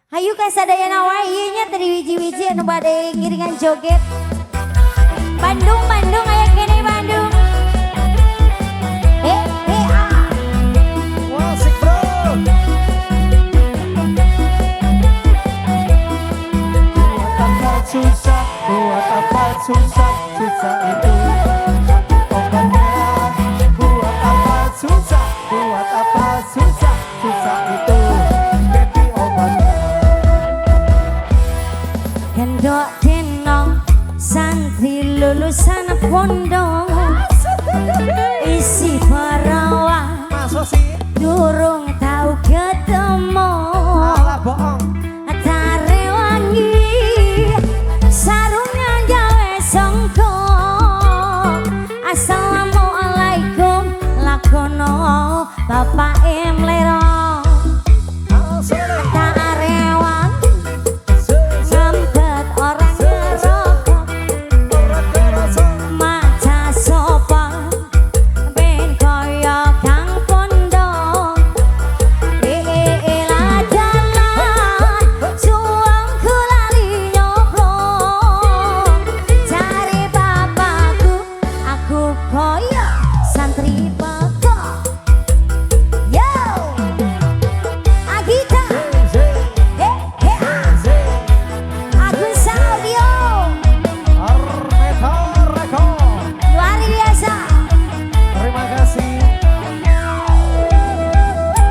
Hayu ka sadayana wae ieu nya teu wiji-wiji anu bade ngiringan joget. Bandung, Bandung aya kene Bandung. He he ah. Wasik bro. Buat apa susah, buat apa susah, susah itu obatnya. Buat apa susah, buat apa susah, susah itu baby obatnya. Gendok denong santri lulusan pondok isi perawan Masuk sih, durung tau ketemu. Alah bohong. Tarewangi sarungan gawe songko. Assalamualaikum lakono Bapak Emlero. Tarewangi ngempet orang ngerokok maca sopa ben kaya kang pondok. Eh dalan suwengku lali nyoblok cari bapakku aku koyo santri pekok. Yo Agita, eh eh ah. Agus Audio Armeta Record. Luar biasa. Terima kasih.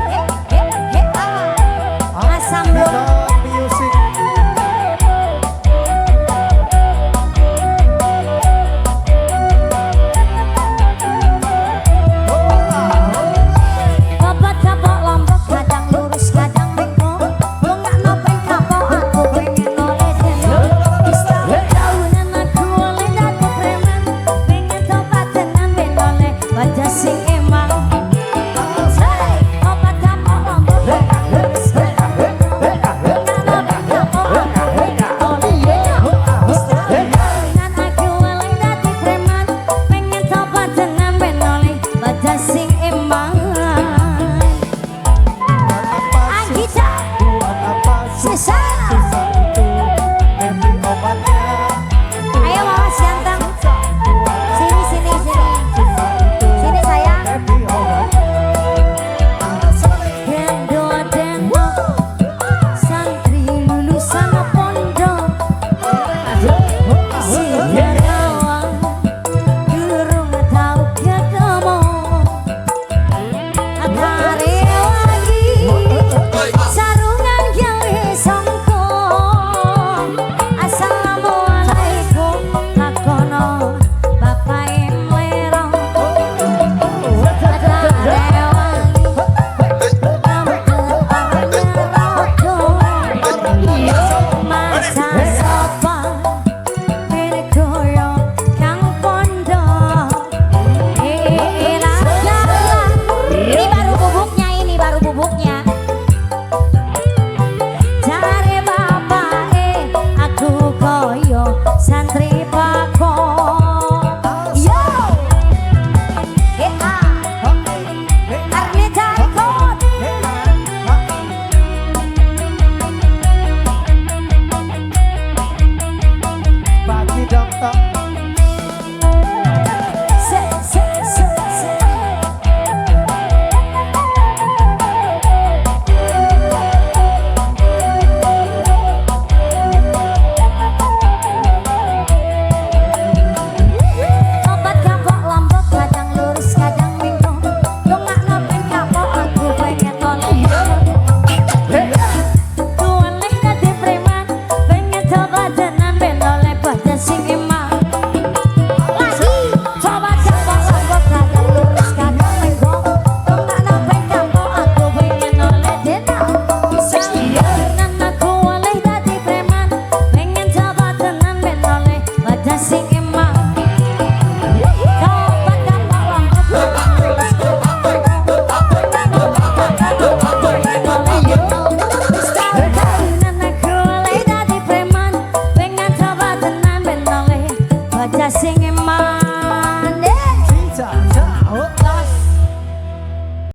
Eh eh eh ah. Mas Sambo. Armeta Music. Babat kapok lombok kadang lurus kadang bengkok. Wong gak nopeng kapok aku pengen oleh dendam. Wis tahunan aku oleh dadi preman. Pengen tobat tenan ben oleh wajah sing emang. Hey, obat kapok lombok kadang lurus kadang bengkok. Wong gak nopeng kapok aku pengen oleh dendam. Wis tahunan aku oleh dadi preman. Pengen tobat tenan ben oleh wajah sing emang. Agita Buat apa Sesa. susah itu baby obatnya. Ayo Mama ganteng. Sini sini sini. Sini sayang. Baby obatnya. Gendo deno santri lulusan pondok. Si perawan durung tau ketemu. Tarewangi sarungan gawe songko. Assalamualaikum lakono Bapak Emlero. Tarewangi ngempet orang ngerokok. Maca sopa ben koyo kang pondok. Eh lah lah lah. Ini baru bubuknya, ini baru bubuknya. Jare bapak aku koyo santri